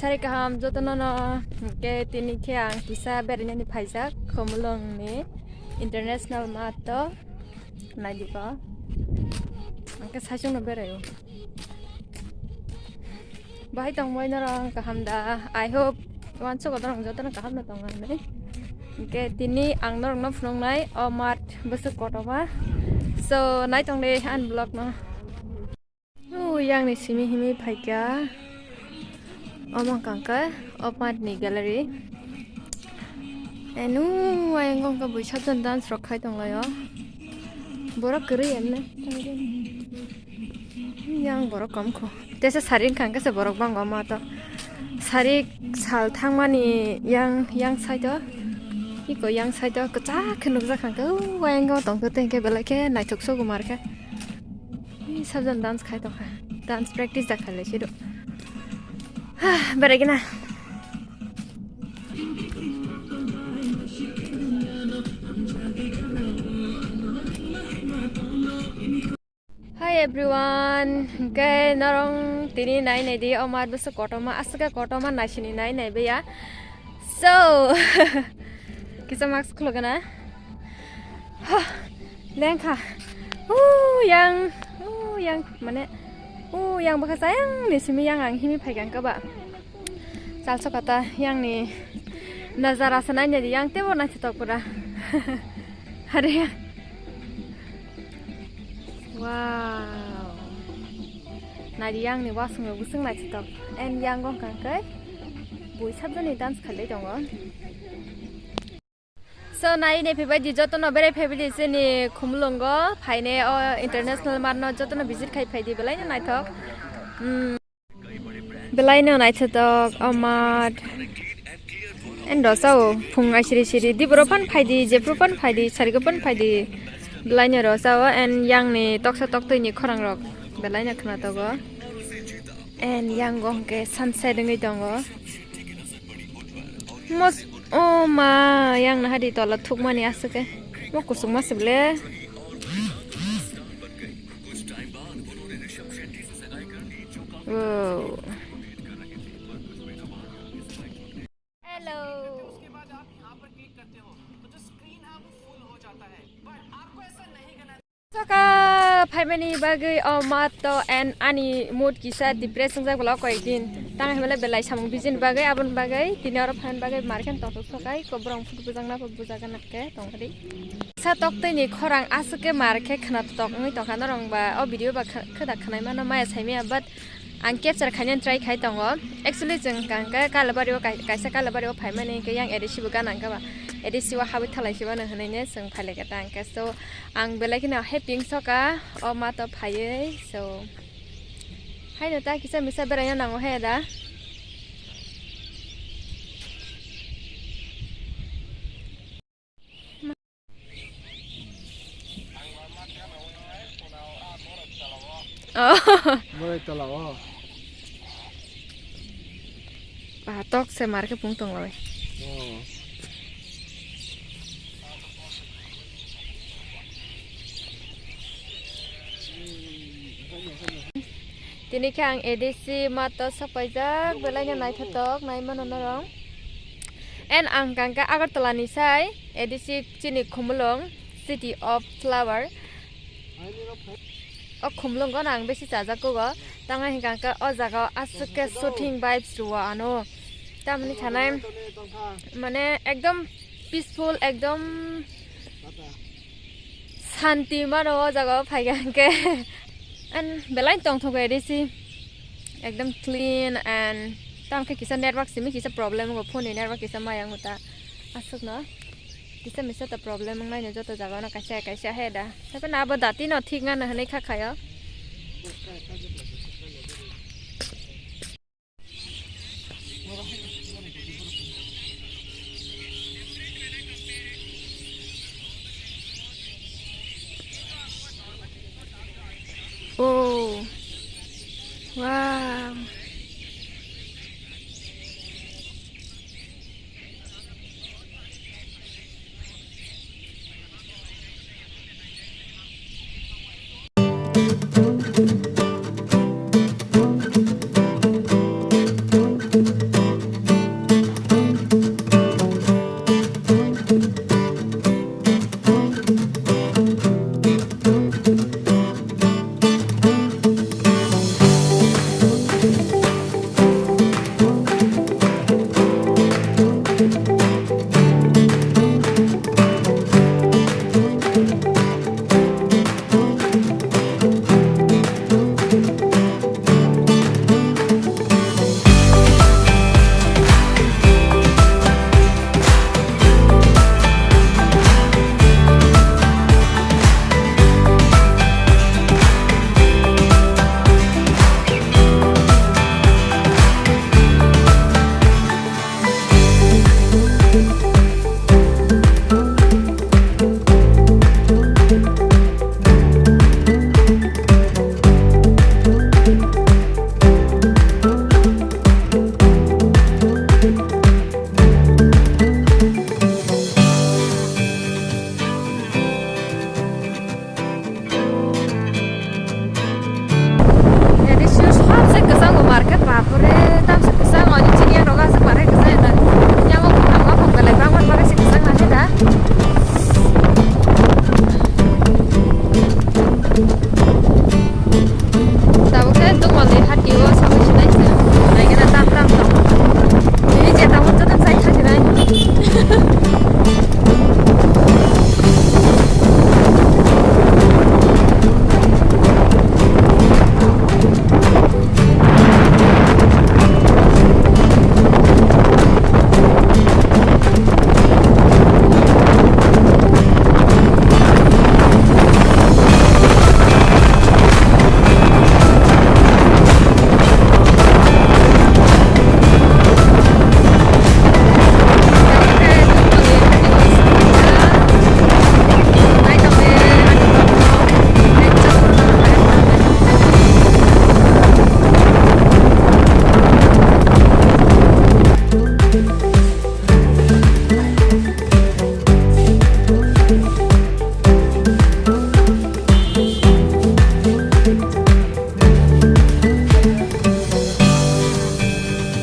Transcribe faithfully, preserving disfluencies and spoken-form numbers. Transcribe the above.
Sari kaham jotono no, hwnkhe tini khe ang kisa berainani phaijak Khumulwng ni international mart o. Naidi ko. Hwnkhe saichung no beraio. Bahai tongbai norok kaham da? I hope uansuk o norok jotono kaham no tongo hinwi. Hwnkhe tini ang norok no phunuknai o mart bwswk kotorma. So nai tong di ani vlog no. O yang ni simi himi phaikha. Omo wngkha khe o mart ni gallery. Eno ayang wngkha buisa jon dance rok khai tonglaio. Borok kwrwi emne. Yang borok kom kho. Tesa sari wngkha khe se borok bang omo to. Sari sal thangmani yang, yang side o. Iko yang side o kwchak khe nukjak kha khe. O ayang o tongkhe tei hwnkhe belai khe naithok sokomar khe. Sabjan dance khai tongkha. Dance practice da khailai sido. Berai gina. Hi everyone, hwnkhe norong tini nai nai di, o mart bwswk kotorma, aswk kotorma naisini nai nai baya. So, kisa mask khulogana. Huh, lengkha. Uh, yang, uh, yang, mane, uh, yang bwkha sayang ni simi yang ang himi phaikha khe ba. Chalso kata yang ni nazara se nai nai di, yang tebo naithotok pura. Hari. Wow. Nai di yang ni wasung rok bwswk naithotok. And yang gong kang kai. Bui sabjani dance khalai tongo. So, nai ne phaibai di, jotono berai phaibai di, chini Khumulwngo phaine o international mart no jotono visit khai phai di, belai no naithok. Hmm. Belai no naithotok o mart. And rosao phung aisiri siri di boro phan phai di, jepru phan phai di, sarigo phan phai di. Belai no rosao and yang ni toksa toktwi ni khorang rok belai no khna togo. And yang go hwnkhe sunset wngwi tongo. Mos-, o ma, yang naha di tola thukmani aswk khe. Mo kusuk ma se ble. Wow. Hello. Soka phaimani bagwi o mart o and ani mood kisa depress wngjak bwla o koyekdin. Tang himle belai samung bijini bagwi, aboni bagwi tini oro phaimani bagwi market tongthok sokai, ko borok photo bujak na, bujak na khe tongdi. Sa toktwi ni khorang aswk khe mar khe khna tok wngwi tongkha norok ba o video ba kha-, khwda khwnai mano maya saimaya, but ang capture khainani try khai tongo. Actually, chwng hwnkha hwnkhe Kalabari o kai-, kaisa Kalabari o phaimani hwnkhe yang A D C bo gana hwnkha ba. A D C o habwi thalai se mano hwnwi ne chwng phai lai kha ta hwnkhe. So, ang belai kheno happy wngsoka o mart o phaiwi. So, haino ta kisa misa beraina nango he da. Oh. Borai tola o. Ah, tok se mar khe pung tong lai. Oh. Tini khe ang A D C mart o sok paijak, belai no naithotok nai mano norok. And ang hwnkha hwnkhe Agartala ni sai A D C chini Khumulwng, City of Flower. O Khumulwngo no ang besi chajak kugo. Tamo hwnkha hwnkhe o jaga o aswk khe shooting vibes rwo ano. Tamoni sanai mane ekdom peaceful, ekdom santi mano o jaga o phaikha hwnkhe. And belai tongthogo A D C. Ekdom clean and tamo khe kisa network simi kisa problem wngo, phone ni network kisa maya wngo ta. Aswkno kisa misa ta problem wngnai no joto jaga no kaisa kaisa he da. Haikhe no abo dati no thik nano hinwi kha khaio. Oh. Wow.